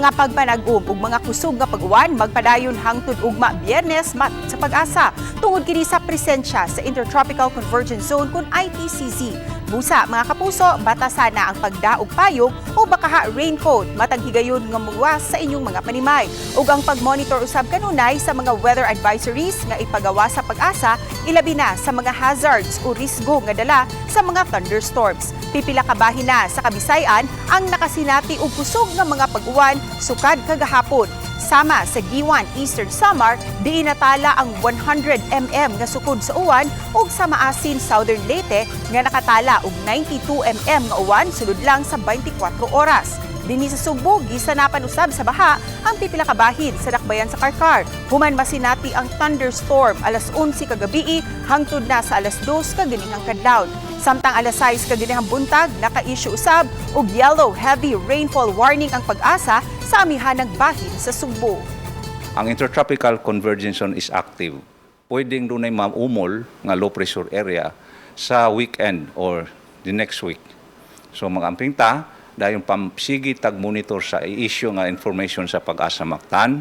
Mga pagpanag-um ug mga kusog nga pag-uwan magpadayon hangtod ugma Biyernes, matod sa PAGASA. Tungod kini sa presensya sa Intertropical Convergence Zone kon ITCZ. Busa, mga kapuso, batasan na ang pagdaog payong o bakaha raincoat matag higayon nga muwas sa inyong mga panimay. Ug ang pag-monitor usab kanunay sa mga weather advisories nga ipagawa sa PAGASA, ilabi na sa mga hazards o risgo nga dala sa mga thunderstorms. Pipila ka bahin na sa Kabisayan ang nakasinati og kusog nga mga pag-uwan sukad kagahapon. Sama sa Guiuan, Eastern Samar, diin natala ang 100 mm nga sukod sa uwan ug sa Maasin, Southern Leyte nga nakatala og 92 mm nga uwan sulod lang sa 24 oras. Dinhi sa Sugbo, gisanapan usab sa baha ang pipila ka bahin sa dakbayan sa Carcar. Human masinati ang thunderstorm alas 11 kagabii hangtod na sa alas 2 kaganihang kadlawon. Samtang alas 6 kaganihang buntag, naka-issue usab og yellow heavy rainfall warning ang PAGASA sa amihanang bahin sa Sugbo. Ang Intertropical Convergence Zone is active. Pwedeng dunay maumol nga low pressure area sa weekend or the next week. So magamping ta, dayon pamsigi tag monitor sa i-issue nga information sa PAGASA Mactan.